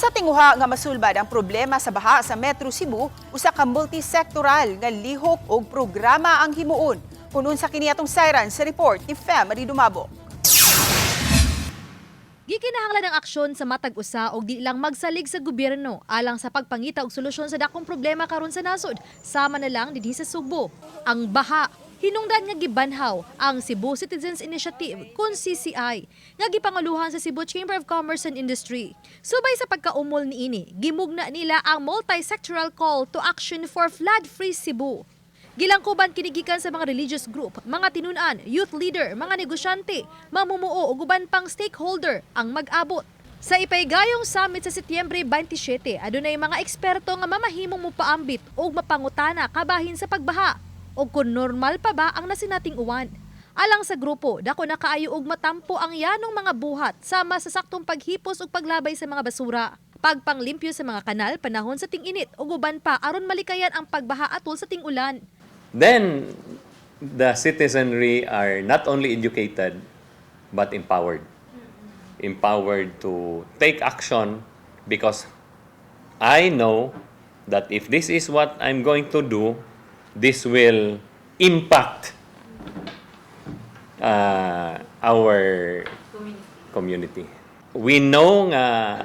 Sa tinguha nga masulbad ang problema sa baha sa Metro Cebu, usa ka multisectoral nga lihok og programa ang himuon. Kung unsa kini atong sayran sa report ni Femary Dumabo. Gikinahanglan ang aksyon sa matag usa og di lang magsalig sa gobyerno alang sa pagpangita og solusyon sa dakong problema karon sa nasod, sama na lang dinhi sa Sugbo, ang baha. Hinungdan nga gibanhaw ang Cebu Citizens Initiative kun CCI nga gipanguluhan sa Cebu Chamber of Commerce and Industry. Subay sa pagkaumol niini, gimugna nila ang multi-sectoral call to action for flood-free Cebu. Gilangkuban kini gikan sa mga religious group, mga tinun-an, youth leader, mga negosyante, mamumuo ug uban pang stakeholder ang mag-abot. Sa ipaygayong summit sa Setyembre 27, adunay mga eksperto nga mamahimong mopaambit ug mapangutana kabahin sa pagbaha ug kung normal pa ba ang nasinating uwan. Alang sa grupo, dako na kaayo og matampo ang yanong mga buhat sama sa saktong paghipos ug paglabay sa mga basura, pagpanglimpyo sa mga kanal panahon sa ting-init ug uban pa aron malikayan ang pagbaha atol sa ting-ulan. Then the citizenry are not only educated but empowered. Empowered to take action because I know that if this is what I'm going to do, this will impact our community. We know nga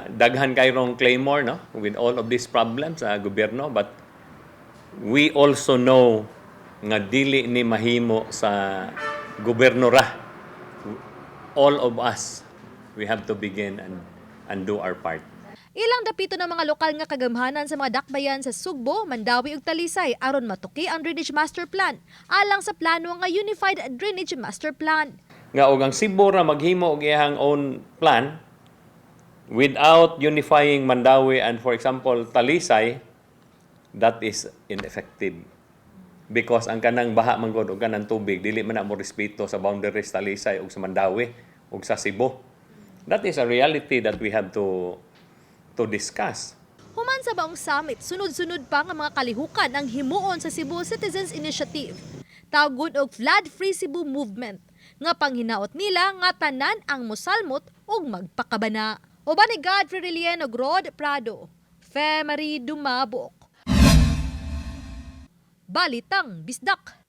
daghan kayrong claymore, no, with all of these problems sa gobyerno, but we also know nga dili ni mahimo sa gobyerno ra. All of us, we have to begin and do our part. Ilang dapito ng mga lokal nga kagamhanan sa mga dakbayan sa Sugbo, Mandaue ug Talisay aron matuki ang drainage master plan alang sa plano nga Unified Drainage Master Plan. Nga og ang Cebu ra maghimo og iyang own plan without unifying Mandaue and, for example, Talisay, that is ineffective. Because ang kanang baha man gud ug kanang tubig, dili man na mo respeto sa boundaries Talisay ug sa Mandaue ug sa Cebu. That is a reality that we have to discuss. Human sa maong summit, sunod-sunod pa nga mga kalihukan ang himuon sa Cebu Citizens Initiative. Tawgon og Flood Free Cebu Movement nga panghinaot nila nga tanan ang mosalmot ug magpakabana. Uban ni Godfrey Relieno ug Rod Prado, Femary Dumabok. Balitang Bisdak.